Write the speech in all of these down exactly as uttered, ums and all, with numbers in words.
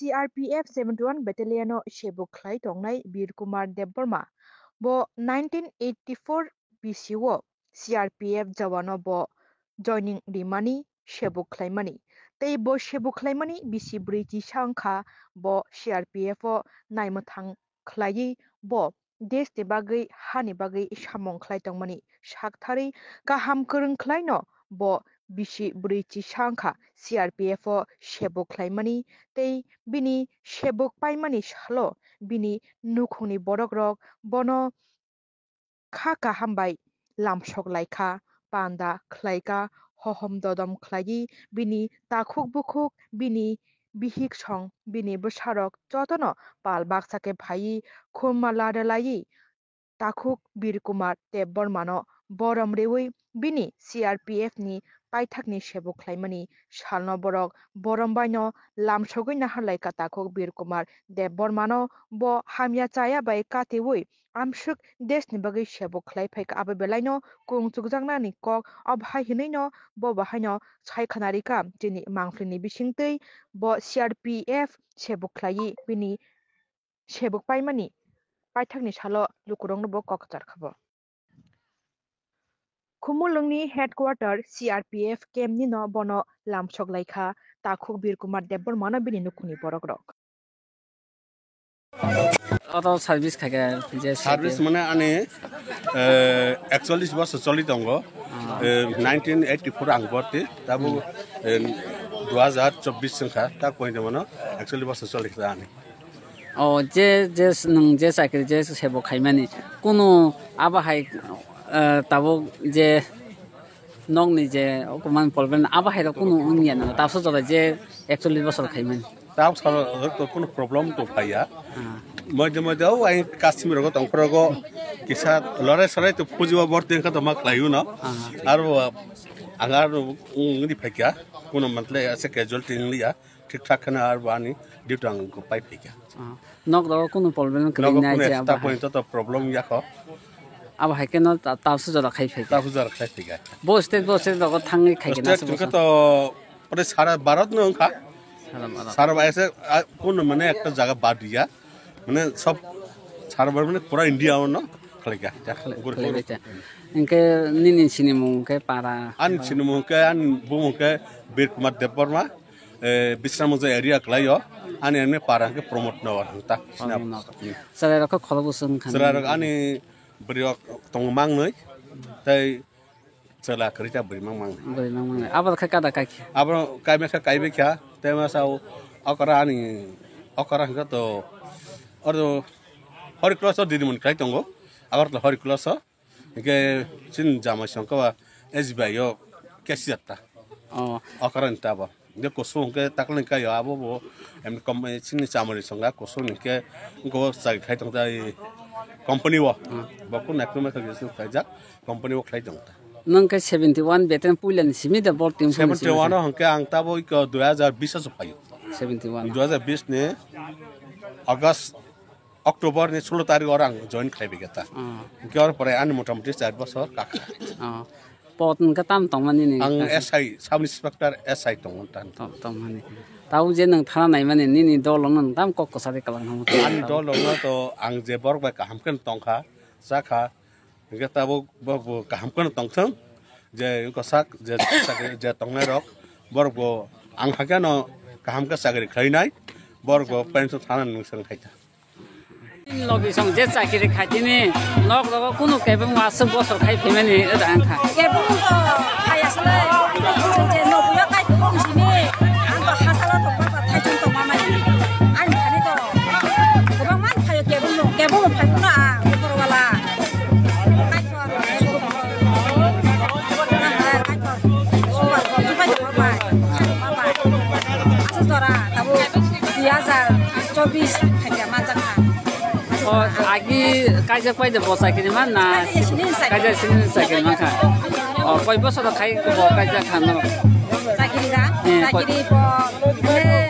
C R P F seventy one Battalion o sebuk khlai tongnai Bir Kumar Debbarma. Bo nineteen eighty four B C o C R P F jawano bo joining rimani sebuk khlaimani. Tei bo sebuk khlaimani bisi bwrwi chisa wngkha bo C R P F o naimwthang khlaiwi bo desni bagwi hani bagwi samung khlai tongmani saktharwi kaham kwrwng khlaino bo bisi bwrwi chisa wngkha C R P F o sebuk khlaimani tei bini sebuk paimani salo bini nukhungni borokrok bono kha kaham bai lamsok lai kha, panda khlai kha, hohom dodom khlaiwi bini takhuk bukhuk, bini bihik song, bini bwsarok jotono pal baksa khe phaiwi khumma lada laiwi takhuk Bir Kumar Debbarmano borom rwui bini C R P F ni paithakni sebuk khlaimani salno borok borom baino lamsogwi naharlai kha takhuk Bir Kumar Debbarmano bo hamya chaya bai katiui amswk desni bagwi sebuk khlai phaikha. Abo belaino kung chukjaknani kok abo hai hwnwino bo bo haino sai khna rikha chini mangphlini bisingtwi bo C R P F sebuk khlaiwi bini sebuk paimani paithakni salo lukurokno bo kok kwchar kha bo. Khumulwngni headquarter C R P F camp nino bono lamsok lai kha takhuk Bir Kumar Debbarmano bini nukhungni borokrok. Auto service khaikha je service mane ani, eh, ekchollish bosor choli tongo. Eh, nineteen eighty four ang borti, tabuk, eh, dua hajar chobbish wngkha, ta kointo mano ekchollish bosor choli kha ani. O je, je nwng je chakri je sebo khaimani, kunu abo hai, eh, tabuk je nokni je okuman problem abo hai rok kunu wngya nang, tabso jora je ekchollish bosor khaimani. Tabuk salo rok to kunu problem to phaiya. Ah. Moide moide o ai kasimi rogo tongkhorogo kisa lorai sarai to pujiwa borti wngkha to ma khlaiu no. Ah. Aro ang aro wngdi phaikha, kunu mantle ase casualty wngliya. Thik thak kheno aro ani duty ang pai phaikha. Ah, nok rogo kunu problem kwrwi Nogo nai kunu je extra abo hai. Point to problem yakho. Abo hai khe no ta-, tabso jora khai phaikha. Tabso jora khai phaikha. Bo state, bo state rogo thangwi khai khe State nasi bo wngkha sa. To ore sara Bharat no wngkha. Sara Bharat. Sara Bharat se, ah, kunu mane ekta jaga bad diya. Mane sob sara Bharat mane pura India o no khlaikha. Khlai-, khlaibaikha. Hwnkhe nini sinimung khe para? Ani sinimung khe, ani bumung khe Bir Kumar Debbarma. Eh, Bisramganj area kwlaio, ani ani para hwnkhe Pramod Nagar hwnkhe ta. Pramod Nagar. Hmm. Chwrairok khe khorokbwswk wngkha Chwrairok nini? Ani bwrwirok tongo mangnwi, tei chwla kwrwi ta bwrwi mang mangnwi. Bwrwi mang mangnwi. Abo khe kada kaikha? Abo kaimasa kaibaikha, tei masa o okra ani okra hwnkhe to oro Hori Cross o dinimoni khlai tongo, Agartala Hori Cross o. Hingke chini jamai songkha ba S B I o cashier ta. Oh. Okra ni ta bo. Hingke kusung hingke takle ni kayo abo bo. Em kom-, chini chamari songkha kusung hingke hingke bo chai khai tong tai company o. Hmm. Bo kun ekdom ekdom jesuk kaijak company o khlai tong ta. Nang khe seventy one beten puila ni simi da bor team phone ni simi. Seventy one o hingke ang ta bo iko dui hajar bis o phaio. Seventy one. Dui hajar bis ni August October ni sulo tarik oro ang join khlai bai khe ta. Oh. Hingke oro pore ani motamoti char bosor kakha. Oh. Pot hingke tam tongmani ni? Ang S I, Sub Inspector S I tongo tan. Tong-, tongmani. Tau je nwng thana naimani nini dol rok nwng tam kok kwsa de kalang hamo. Ani dol rok no to ang je borok bai kaham khe tongkha, chakha. Hingke tabuk bo, bo kaham khe tongthwng. Je kosak, je, je tongnai rok, borok bo ang hakhe no kaham khe chakri khlainai, borok bo pension thana nwng seng khai ta. Logi song je chakiri khaitini nok rogo kunu kebeng aswk bosor khai phaimani da wngkha. Kebeng to khaya sale je nobuya kai phung sini ang to hasala to baba thaichung to mamani. Ani khani to kebeng man khayo kebeng no kebeng phai phuna ang bosor wala. Kai to kebeng. Kai to. Subar ko subar ko bai. Bai. Aswk jora tabuk dui hajar chobbish khaikha manjakha. O, agi kaijak pai de bo chakiri man na? Kaijak sini chakiri. Kaijak sini chakiri man kha. O, koi bosor khai bo kaijak kha no? Chakiri da? Eh, koi- Chakiri bo, eh,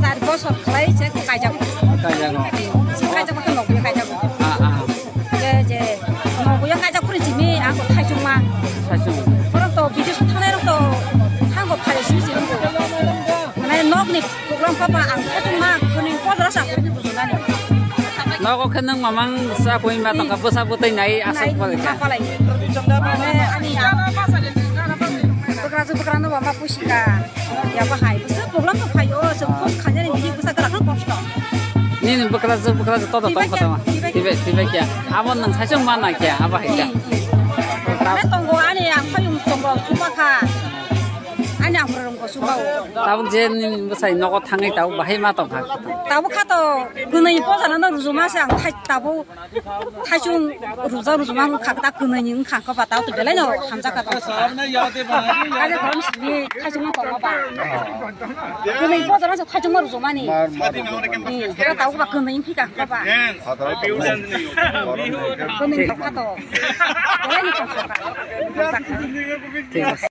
char bosor khlai se kaijak. Kaijak no. Kaijak bo no kaijak. Ah, ah. Je, je, nogo ya kaijak phuri simi, ang bo thaisung ma. Thaisung. Borok to bidesh thangnai rok to, ang bo phai simi simi. Mane nok Ni program kha ba ang kha chuma kuni ko dra sa kuni bujuna ni. Nogo khe nwng mamang sa koi ma tongkha bwsa bwtwi nai aswk palai kha. Palai. Ani, ani. Bwkrajwk bwkrano ba ma pusika. Ya ba hai. Bwsa program to phaio, se khos khanya ni bini bwsa gra kha kosto. Nini bwkrajwk bwkrajwk to to tongkha tongma. Tibai tibai kya. Abo nwng saisung ma na kya abo hai kya. Tongo ani ang phayung tongo chuma kha. Ani ang rong ko chuma o. Tabuk je nini bwsai nogo thangwi tabuk bahai ma tongkha. Tabuk kha to kwnwi bojana no rujuma se ang thai tabuk. Thaisung rujak rujuma wngkha ta kwnwi ni wngkha kha ba tao to belai no hamjak kha tong. Kaje gorom simi thaisung no tongma ba. Kwnwi bojaro se thaisung ma rujuma ni. Ni kha tao ba kwnwi wngkha kha ba. Kwnwi kha to. Belai no tong kha ba. Hamjak kha.